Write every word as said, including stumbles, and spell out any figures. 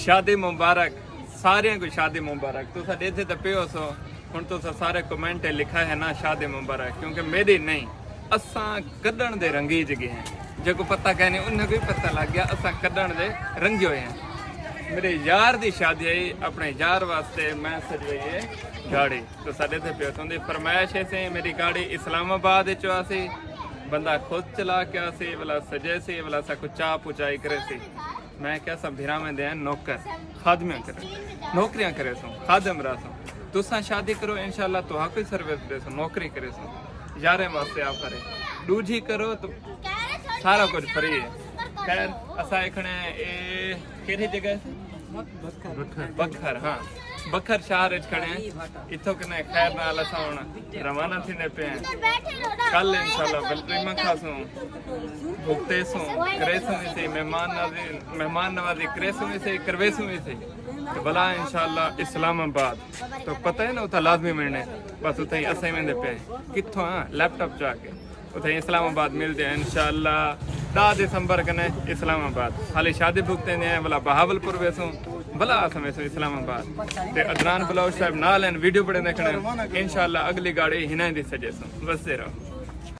شادی مبارک، ساریاں کو شادی مبارک۔ تساں ݙیدھے تے پئے ہوسو، ہݨ تساں سارے کمنٹ تے لکھا ہے نا شادی مبارک، کیونکہ میݙی نہیں، اساں کݙݨ دے رنگی چ ڳئے ہیں۔ جیکوں پتہ کائنی، انہاں کوں وی پتہ لڳ ڳیا، اساں کݙݨ دے رنگی ہوئے ہیں۔ میݙے یار دی شادی ہے، اپݨے یار واسطے میں سجوائی ہے گاڑی۔ تساں ݙیدھے پئے ہوسو، اوندی فرمائش ہے سی میݙی گاڑی اسلام آباد وچ آسی، بندہ خود چلا کے آسی، ولا سجیسی، ولا ساکوں چا پوچائی کریسی۔ میں کیا سا بھراویں دے ہیں نوکر، خادمیاں کرے، نوکریاں کریسوں، خادم رہسوں۔ تساں شادی کرو، انشاءاللہ تہاکوں ہی سروس ݙیسوں، نوکری کریسوں۔ یاریں واسطے آفر ہے، ݙوجھی کرو تو سارا کچھ فری ہے۔ خیر، اساں اکھݨے، اے کیڑھی جگہ ہے؟ بکھر، ہاں، بکھر شہر وچ کھڑے ہیں۔ اتھوں کنے خیر نال اساں ہݨ روانہ تھیندے پئے ہیں۔ کل انشاءاللہ ول ٹریماں کھاسوں، بھگتیسوں، کریسوں وی سی، مہمان نوازی، مہمان نوازی کریسوں وی سی، کرویسوں وی سی۔ تے ولا انشاءاللہ اسلام آباد، تو پتہ ہے نا، اتھاں لازمی ملݨے۔ بس اتھاں ہی اساں ویندے پئے ہیں۔ کتھوں ہاں؟ لیپ ٹاپ چا کے۔ اتھاں اسلام آباد ملدے ہیں انشاءاللہ۔ ݙاہ دسمبر کنے اسلام آباد۔ حالی شادی بھگتیندے ہیں، ولا بہاول پور ویسوں، ولا اساں ویسوں اسلام آباد۔ تے عدنان بلوچ صاحب نال ہیں، ویڈیو بݨیندے کھڑے ہیں۔ انشاءاللہ اڳلی گاڑی ہناں دی سجیسوں۔ وسدے رہو۔